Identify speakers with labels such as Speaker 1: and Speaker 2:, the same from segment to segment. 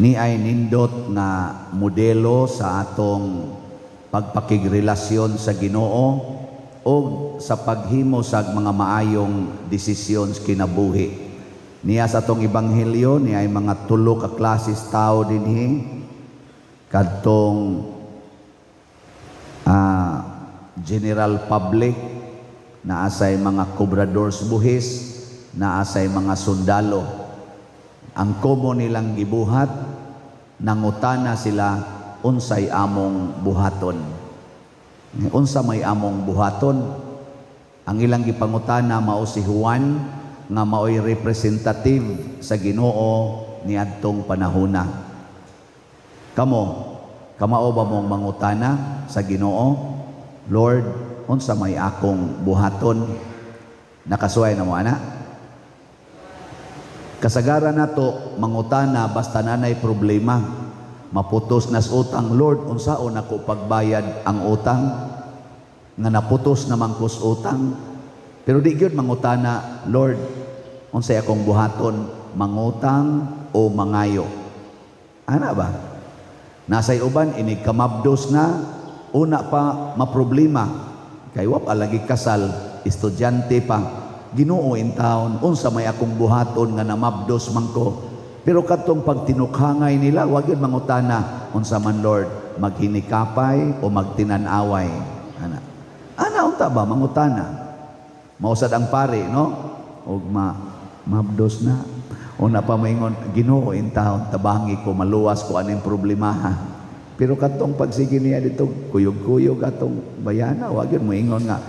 Speaker 1: Ni ay nindot nga modelo sa atong pagpakigrelasyon sa Ginoo o sa paghimo sa mga maayong desisyon sa kinabuhi. Niya sa atong ebanghelyo, niya ay mga tulo ka klases tao dinhi kadtong general public, naa say mga kobradors buhis, naa say mga sundalo. Ang common nilang gibuhat, nangutana sila, "Unsay among buhaton? Unsa may among buhaton?" Ang ilang gipangutana mao si Juan nga maoy representative sa Ginoo niadtong panahona. Kamo, kamao ba mong mangutana sa Ginoo? "Lord, unsa may akong buhaton?" Nakasuway na mo ana? Kasagaran nato mangutana basta nanay problema. Maputos nas utang, "Lord, unsaon ako pagbayad ang utang?" Nga naputos naman kos utang. Pero di gyud mangutana, "Lord, unsay akong buhaton, mangutang o mangayo?" Ana ba? Nasay uban inig kamabdos na, una pa maproblema. Kay wa pa lagi kasal, estudyante pa. "Ginoo in town, unsa may akong buhaton nga namabdos man ko?" Pero kadtong pagtinukhangay nila, wa gyud mangutana, "Unsa man, Lord, maghinikapay o magtinan-away?" Ana. Ana unta ba mangutana? Mausad ang pari, no? Og mabdos na. Una pa maingon, "Ginoo in town, tabangi ko, maluwas ko aning problemaha." Pero katong pagsige niya dito, kuyog-kuyog atong bayana, wag yun moingon nga,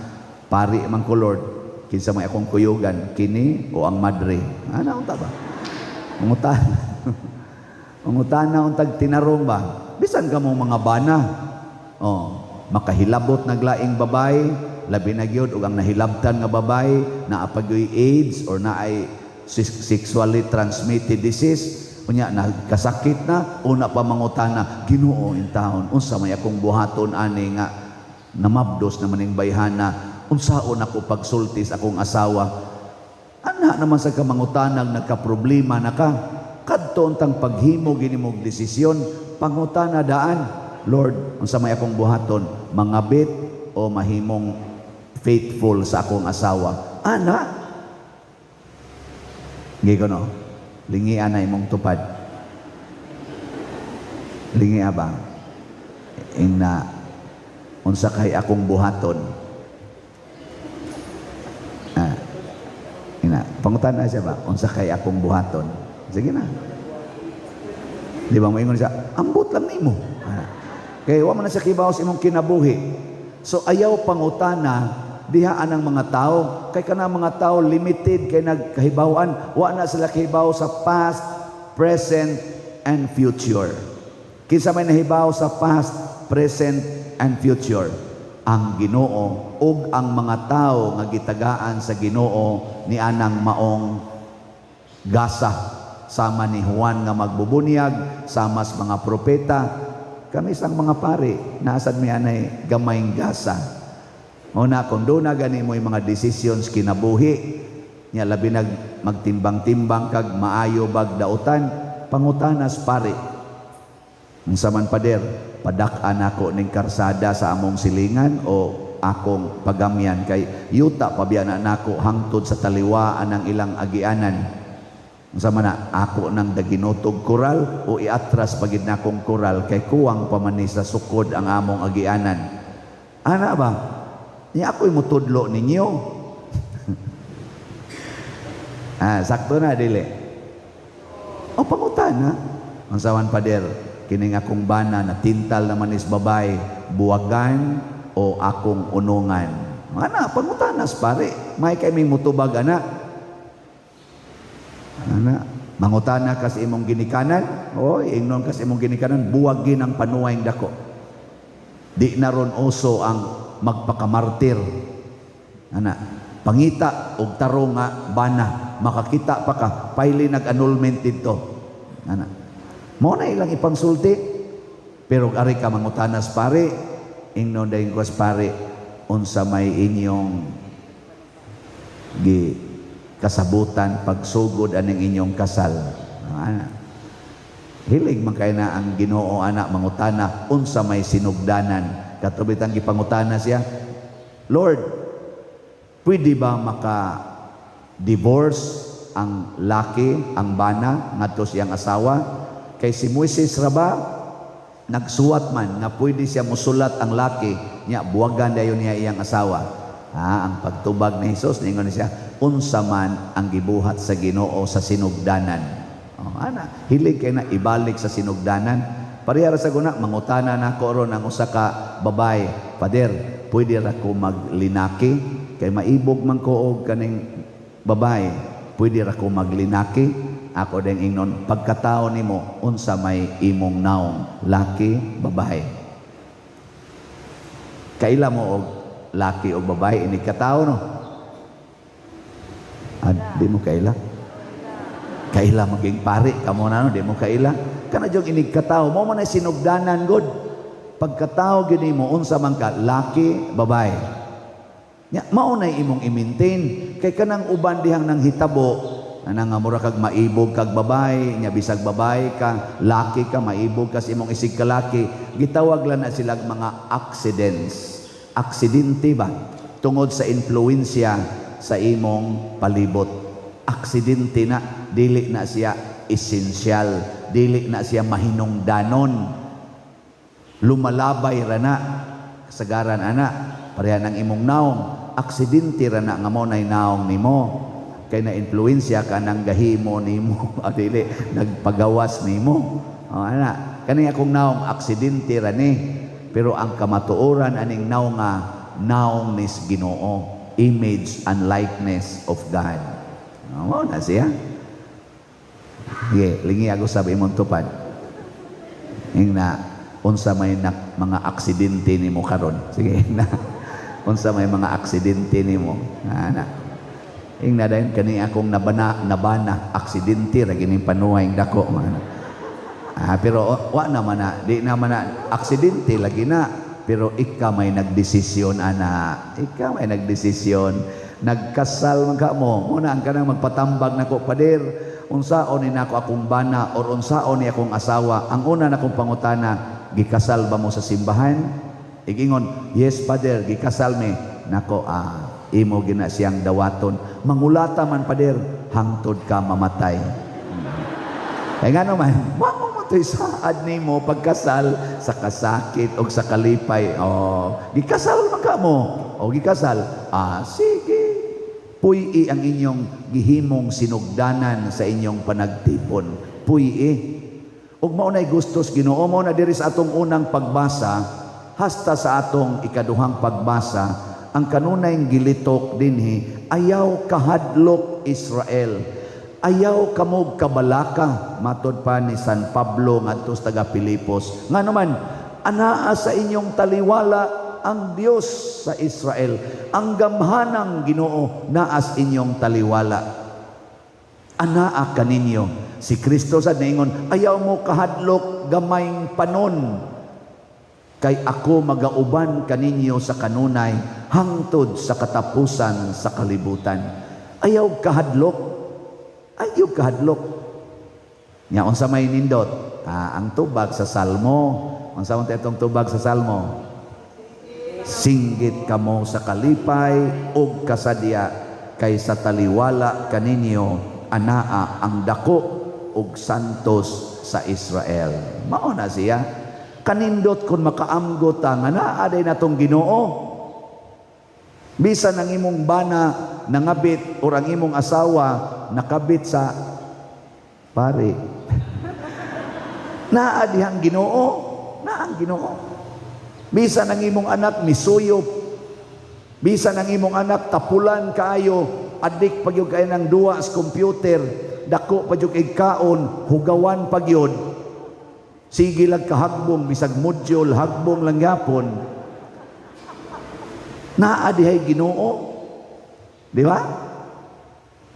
Speaker 1: "Pari man ko, Lord, kinsa may akong kuyugan, kini o ang madre?" Ana unta ba? Mangutana. Mangutana untag tinarong ba? Bisan ka mong mga bana. Oh, makahilabot naglaing babae, labi na gyud og ang nahilabtan nga babae naa pa gyoy AIDS or naay sexually transmitted disease, unya nagkasakit na, una pa mangutana, "Ginoo in town, unsa may akong buhaton ani nga namabdos naman ning bayhana? Unsaon ako pagsulti sa akong asawa?" Ana naman sa kamangutanag nagka-problema na ka. Kadto untang paghimo gini mong desisyon, pangutana daan, "Lord, unsa may akong buhaton, mangabit o mahimong faithful sa akong asawa?" Ana. Gigo no? Lingian na imong tupad. Lingia ba? Ingna, "Unsa kay akong buhaton?" Ah, ina, pangutana siya ba? "Unsa kay akong buhaton?" Sige na. Di ba moingon siya, "Ambot lang nimo." Ah. Kay wa man na siya kibaw sa imong kinabuhi. So ayaw pangutana diha anang mga tao kay kana mga tao limited kay nagkahibawan, wa na sila kahibaw sa past, present and future. Kinsa may nahibaw sa past, present and future? Ang Ginoo ug ang mga tao nga gitagaan sa Ginoo ni anang maong gasa, sama ni Juan nga magbubunyag, sama sa mga propeta. Kami sang mga pari, nasad mi anay gamayng gasa. Una, kung doon na gani mo yung mga decisions kinabuhi nya, labi nag magtimbang-timbang kag maayo bag dautan, pangutanas pare. "Unsa man, pader, padak-an ako ning karsada sa among silingan o akong pagamyan kay yuta pabya na nako hangtod sa taliwaan ng ilang agianan? Unsa man na, ako nang daginotog koral o iatras pagid nakong koral kay kuwang pa man ni sa sukod ang among agianan?" Ana ba? Niya ako'y mutudlo ninyo. Ah, sakto na dili. O pangutana. "Unsa man, pader, kining akong bana na tintal naman is babae, buwagan o akong unungan?" Ana, pangutanas pare. May kay may mutubag ana. Ana, mangutana kas imong ginikanan, oy, ingnon kas imong ginikanan, buwagin ang panuway dako. Di na ron uso ang magpakamartir. Ana, pangita og tarong nga bana, makakita pa ka, paili nag-annulment dito. Ana. Mao na ilang ipangsulti. Pero ari ka mangutanas pare, ingnon dayon ko pare, "Unsa may inyong gi kasabutan pagsugod aning inyong kasal?" Ana. Hilig man kay na ang Ginoo ana mangutana unsa may sinugdanan. Kato bitang gipangutana siya, "Lord, pwede ba maka divorce ang laki, ang bana ngadto siyang asawa? Kay si Moises ra ba nagsuwat man nga pwede siya musulat ang laki niya, buwagan dayon niya iyang asawa." Ah, ang pagtubag ni Hesus, ningon siya, "Unsa man ang gibuhat sa Ginoo sa sinugdanan?" Oh, ana, hilig kay na ibalik sa sinugdanan. Pareha ra sa guna, mangutana nako ron ang usa ka babae, "Pader, pwede ra ko maglinaki kay maibog man ko og kaning babae. Pwede ra ko maglinaki?" Ako ding ingnon, "Pagkatao nimo, unsa may imong naong, laki, babae?" Kaila mo og laki o babae inig katao, no? Ah, di mo kaila? Kaila maging pari kamo na, no? Di mo kaila? Kana jud inig katao, mo man ay sinugdanan god. Pagkatao gid nimo, unsa man ka, laki, babae. Nya mao nay imong i-maintain kay kanang uban dihang nang hitabo ana nga mura kag maibog kag babae nya, bisag babae ka, laki ka, maibog ka sa imong isig kalaki, gitawag lang na silang mga accidents, aksidente ba, tungod sa influensya sa imong palibot. Aksidente na, dili na siya esensyal, dili na siya mahinungdanon, lumalabay ra na kasagaran ana. Pareha ng imong naong, aksidente ra na nga mo nay naong nimo kay na influensya ka nang gahimo nimo o dili nagpagawas nimo. O ana, kani akong naong, aksidente ra ni, pero ang kamatuoran aning naong nga naong nis Ginoo, image and likeness of God. O, mao na siya. Sige, lingi ako sa imong tupad. Ingna, unsa may mga aksidente nimo karon? Sige, ingna. Unsa may mga aksidente nimo? Ana. Ingna dayon, "Kani akong nabana, nabana, aksidente ra gining panuhay dako man." Ah, pero wa naman na, di naman na aksidente lagi na. Pero ikaw may nagdesisyon ana. Ikaw may nagdesisyon. Nagkasal man ka mo. Muna ang kanang magpatambag nako, "Pader, unsaon ni nako akong bana or unsaon ni akong asawa?" Ang una na kong pangutana, "Gikasal ba mo sa simbahan?" Igingon, "Yes, Father, gikasal mi." Nako, ah, imo gina siyang dawaton. "Mangulata man, Pader." Hangtod ka mamatay. Kaya nga naman, wa mo mo to'y saad nimo pagkasal sa kasakit o sa kalipay. Oh, gikasal man ka mo. O gikasal. Ah, sige. Puy-i ang inyong gihimong sinugdanan sa inyong panagtipon. Puy-i. Ug mao na'y gustos Ginoo mo na diri sa atong unang pagbasa hasta sa atong ikaduhang pagbasa, ang kanunay gilitok dinhi, "Ayaw kahadlok, Israel. Ayaw kamog kabalaka," matod pa ni San Pablo ngadto sa taga Pilipos. Nga naman, anaa sa inyong taliwala ang Dios sa Israel. Ang gamhanang Ginoo naas inyong taliwala. Anaa kaninyo. Si Kristo sa ningon, "Ayaw mo kahadlok, gamayng panon. Kay ako magauban kaninyo sa kanunay hangtod sa katapusan sa kalibutan." Ayaw kahadlok. Ayaw kahadlok. Nya unsa may nindot? Ah, ang tubag sa Salmo. Unsa man itong tubag sa Salmo? "Singgit kamo sa kalipay ug kasadya kay sa taliwala kaninyo anaa ang dako ug santos sa Israel." Mao na siya. Kanindot kung makaamgot ta nga naa day natong Ginoo. Bisan ang imong bana nangabit or ang imong asawa nakabit sa pare. Naa dihang Ginoo, naa ang Ginoo. Bisan ang imong anak misuyop. Bisan ang imong anak tapulan kaayo, adik pa gyud kay ng duwa sa computer, dako pa gyud kay kaon, hugawan pa gyud. Sige lang kahagbong, bisag module, hagbong lang yapon. Naa dihay Ginoo. Di ba?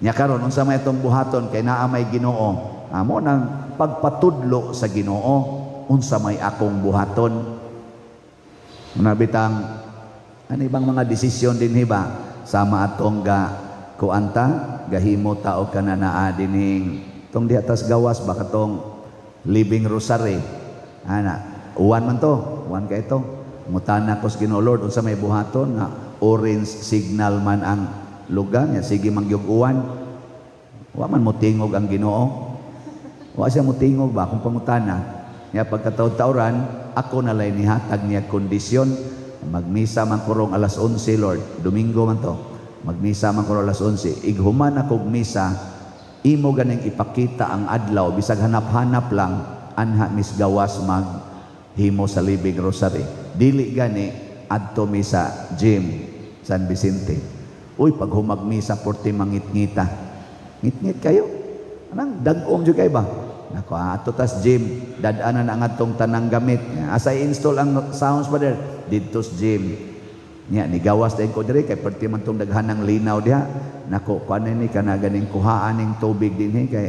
Speaker 1: Nya karon, unsa may itong buhaton kay naa may Ginoo? Amo nang pagpatudlo sa Ginoo, unsa may akong buhaton? Muna bitang ano ibang mga desisyon din ba? Sama atong ga kuanta, gahimo ta og kananaa dinhing tong diha tas gawas ba katong Living Rosary. Ana, uwan man to, uwan ka ito. Mutana ko sa Ginoo, "Lord, unsa may buhaton nga orange signal man ang lugar nya, sige man gyud uwan?" Wa man mo tingog ang Ginoo. Wa siya mo tingog ba kung pangutana. Nya pagkataon-taoran, ako na lay nihatag niya kondisyon. Magmisa man ko rong alas 11, Lord. Domingo man to. Magmisa man ko rong alas 11. Ighuman akong misa, imo ganing ipakita ang adlaw, bisag hanap-hanap lang, anha mis gawas mag himo sa Living Rosary. Dili gani, adto mi sa gym, San Vicente. Uy, pag humag misa, porte mangit-ngita. Ngit-ngit kayo. Anang dag-om jud kay ba? Nako, ato tas gym, dad-anan ang atong tanang gamit. Asa i-install ang sounds, brother? Didto sa gym. Nya nigawas din ko diri kay perti man tong daghan ng linaw diha. Nako, kuan ni kana ganing kuhaan ning tubig dinhi kay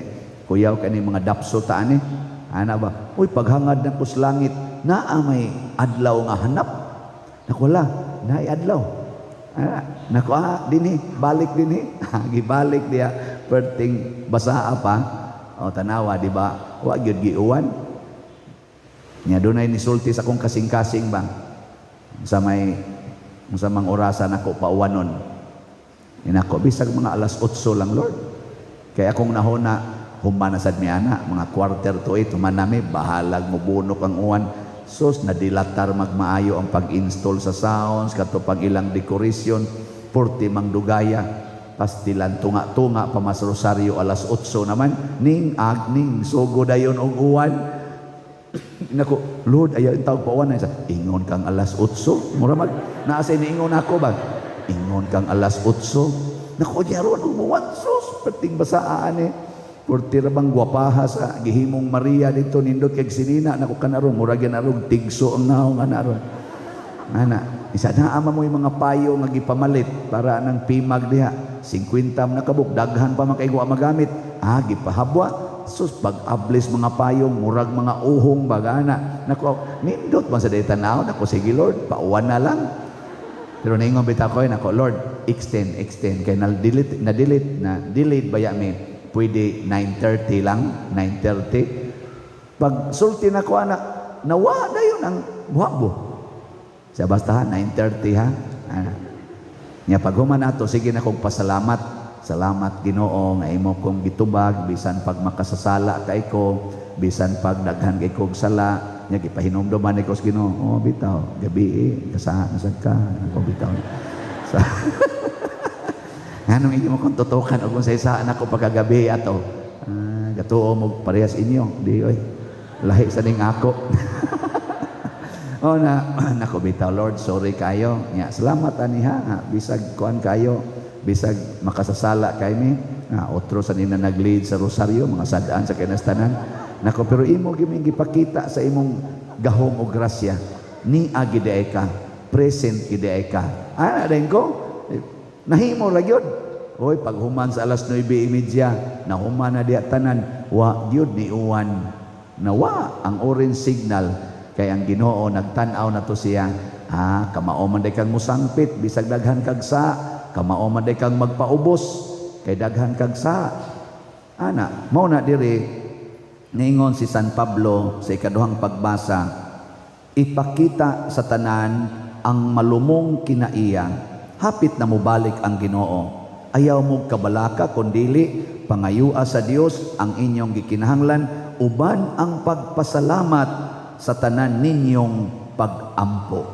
Speaker 1: kuyaw kani mga dapso ta ani. Ana ba? Uy, paghangad na kus langit, naa may adlaw nga hanap. Nako la, naay adlaw. Ah, nako ah, dinhi, balik dinhi. Gibalik diha, perting basaa pa. O tanawa, di ba? Wa gyud giuwan. Nya dunay nisulti sa akong kasing-kasing ba? Sa may sa mang orasan ako pauwanon. Inako bisag mga alas 8 lang, Lord. Kaya akong nahuna, human na sad mi ana, mga 7:45 human nami, bahalag mo bunok ang uwan. Sus, nadilatar magmaayo ang pag-install sa sounds, kato pag ilang decoration, porte mang dugaya. Pastilan tunga-tunga pa mas rosaryo alas 8 naman, ning ag ning sugo dayon og uwan. Nako, "Lord, ayaw tawag pauwan na." "Ingon kang alas 8." Mura mag naa say niingon ako ba? "Ingon kang alas 8." Nako, diaron og muwan, sus, perting basaan eh. Porti ra bang gwapaha sa gihimong Maria dito, nindot kag sinina nako kanaron, murag yan arog tigso ang naong ana ron. Ana, isa na ama mo yung mga payo nga gipamalit para nang pimag diha. 50 man nakabuk, daghan pa man kay wa magamit. Ah, gipahabwa. Sus, pag-ablis mga payong, murag mga uhong bagana. Nako, nindot man sa day tanaw. Nako, "Sige Lord, pauwan na lang." Pero naingon bitaw ko, nako, "Lord, extend, extend." Kay na-delete, na-delete, na-delayed baya mi. Pwede 9:30 lang, 9:30. Pag sulti na ko, anak, nawa na yun ang buhabo. Siya basta ha, 9:30 ha. Ana. Nya pag human ato, sige na kong pasalamat. Salamat Ginoo nga imo kong gitubag bisan pag makasasala kay ko, bisan pag daghan kay kog sala. Nya gipahinumduman ni ko sa Ginoo. Oh, bitaw, gabi eh, kasahan na sad ka. Ako bitaw. Sa Anong inyo mo kong tutukan o kung sa isaan ako pagkagabi ato? Ah, gatuo mo parehas inyo. Di oy. Lahi sa ning ako. Oh na nako bitaw, "Lord, sorry kayo." Nya salamat ani ha, nga, bisag kuan kayo, bisag makasasala kay mi. Nga otro sa nina nag-lead sa rosaryo, mga sadaan sa kinastanan. Nako, pero imo giming gipakita sa imong gahom o grasya. Ni agi diay ka, present gid ka. Ah, dayon ko. Nahimo ra gyud. Oy, paghuman sa alas 9:30, nahuman na diya tanan, wa gyud ni uwan. Nawa ang orange signal kay ang Ginoo nagtan-aw na to siya. Ah, kamao man day kang musangpit bisag daghan kag sa, kamao man day kang magpaubos kay daghan kag sa. Ana, mao na diri niingon si San Pablo sa ikaduhang pagbasa, ipakita sa tanan ang malumong kinaiya. Hapit na mobalik ang Ginoo. Ayaw mo kabalaka kundili pangayua sa Dios ang inyong gikinahanglan uban ang pagpasalamat sa tanan ninyong pag-ampo.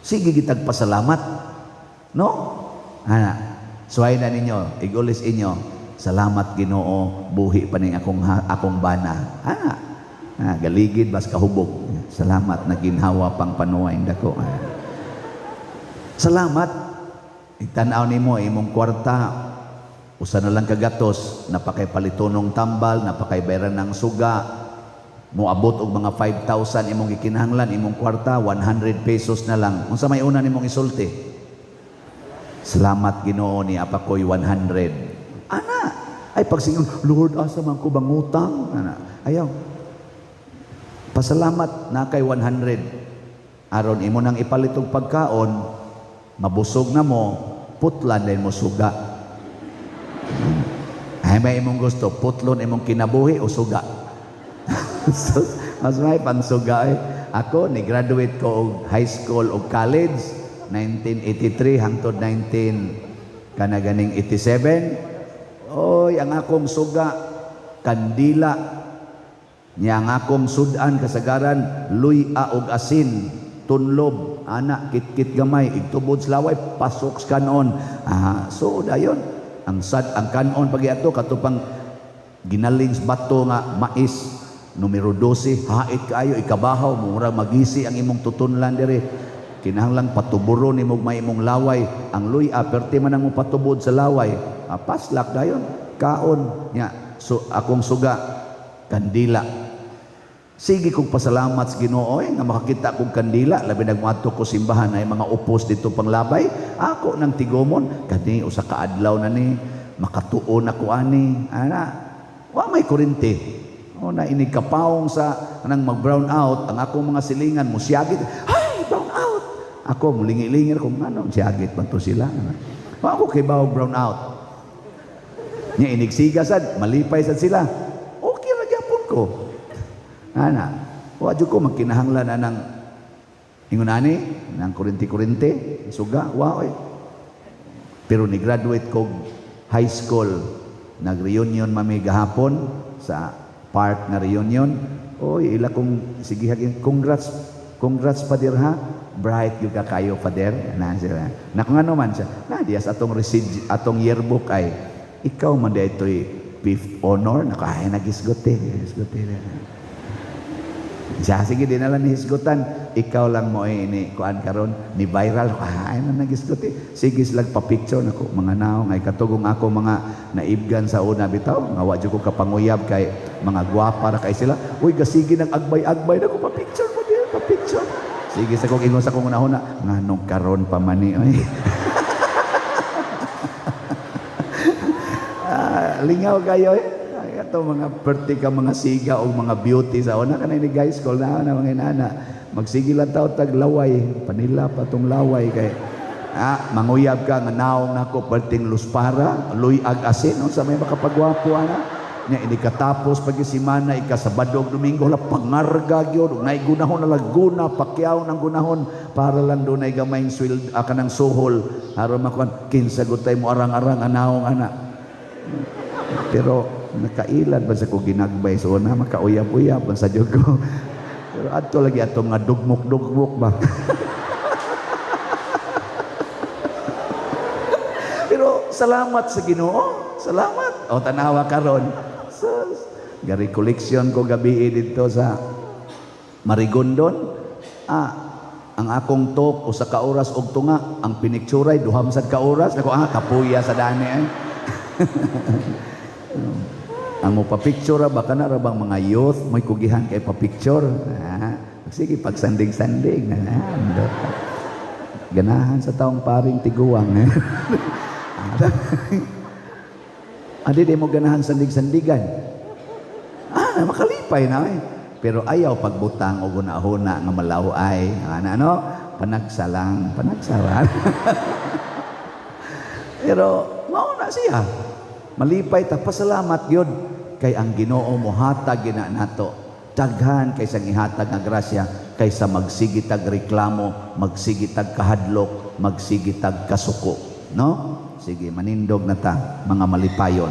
Speaker 1: Sige gitag pasalamat. No? Ana, suway na ninyo, igulis inyo. Salamat Ginoo, buhi pa ning akong bana. Ana, ah, galigid bas kahubog. Salamat na ginhawa pang panuway dako. Ah. Salamat. Itanaw nimo imong kwarta, usa na lang kagatos, napakay palitonong tambal, napakay bayaran ng suga, moabot og mga 5,000 imong gikinahanglan, imong kwarta 100 pesos na lang. Unsa may una nimong isulti? Salamat Ginoo ni apa ko'y 100. Ana, ay pagsingon, "Lord, asa man ko bangutang?" Ana, ayaw. Pasalamat na kay 100. Aron imo nang ipalit og pagkaon, mabusog na mo, putlan din mo suga. Ay may imong gusto, putlon imong kinabuhi o suga. Mas may pangsuga eh. Ako, ni-graduate ko og high school og college, 1983 hangtod 19 kana ganing 87. Oy, ang akong suga, kandila. Nya ang akong sudan kasagaran, luya og asin, tunlob, ana, kitkit gamay, igtubod sa laway, pasok sa kanon. Ah, so dayon ang sad ang kanon pag ato katupang ginaling sa bato nga mais numero 12, hait kaayo, ikabahaw, murag magisi ang imong tutunlan dire. Kinahanglang patuburo nimo may imong laway. Ang luya perti man ang patubod sa laway. Ah, paslak dayon kaon nya. So akong suga, kandila. Sige kong pasalamat sa Ginoo eh, nga makakita kong kandila, labi nagmuadto ko simbahan ay mga upos dito panglabay, ako nang tigomon kani usa ka adlaw na ni makatuon ako ani ana. Wa may kurente. O na inig kapawong sa nang mag brown out ang akong mga silingan musiyagit, "Ay, brown out." Ako mulingi-lingir kung ano siyagit man to sila. Wa ako kay bawo brown out. Nya inigsiga sad, malipay sad sila. Okay ra gyapon ko. Ana, wa jud ko magkinahanglan anang ingon ani nang kurente-kurente, suga, wa oy. Pero ni graduate ko high school, nag-reunion mami gahapon sa park nga reunion. Oy, ila kong sige, "Congrats, congrats, Pader, ha. Bright gyud ka kayo, Pader." Na sila. Na kung ano man siya, na diya sa atong resid, atong yearbook ay ikaw man di ito'y fifth honor. Nako, ay nagisgot eh. Gisgot eh. Siya, sige, di na lang nihisgutan. Ikaw lang mo eh, ini, kuan karon ni viral. Ay, na nagisgot eh. Sige, sila pa-picture nako, mga naong, ay katugong ako mga naibgan sa una bitaw. Nga wa jud ko kapanguyab kay mga gwapa ra kay sila. Uy, gasige nang agbay-agbay nako, pa-picture mo diyan, pa-picture. Sige, sa kong ingon sa kong unahuna, nganong karon pa man ni, oy. Ah, lingaw kayo eh. Ay, ato mga perti ka mga siga o mga beauty sa una kanay ni guys school na na mga inana. Magsige lang tao tag laway, panila pa tong laway kay manguyab ka nga naong nako perting luspara, luyag asin unsa may makapagwapo ana. Nya ini katapos pag semana ika Sabado ug Domingo la pangarga gyud ug naay gunahon na Laguna Pacquiao ng gunahon para lang dunay gamayng sweldo kanang suhol aron makuan kinsa gud tay mo arang-arang anaong ana. Pero nakailan ba sa ko ginagbay so na makauyab-uyab man sa jud ko. Pero adto lagi atong nga dugmok-dugmok ba. Pero salamat sa Ginoo, salamat. O tanawa karon. Sus, gari collection ko gabi dito sa Marigondon. Ah, ang akong talk usa ka oras og tunga, ang pinikturay duha man sad ka oras. Nako kapuya sa dani eh. Ang mo pa-picture ba kana ra bang mga youth mo'y kugihan kay pa-picture. Ah, sige pagsanding-sanding. Ah, ganahan sa taong paring tiguang. Adi di mo ganahan sandig-sandigan. Ah, makalipay na eh. Pero ayaw pagbutang o gunahuna nga malaw-ay. Ano, ano? Panagsa lang, panagsa. Pero mao na siya. Malipay ta, pasalamat gyud kay ang Ginoo mohatag gina nato. Daghan kaysa gihatag nga grasya kaysa magsige tag reklamo, magsige tag kahadlok, magsige tag kasuko, no? Sige, manindog na ta mga malipayon.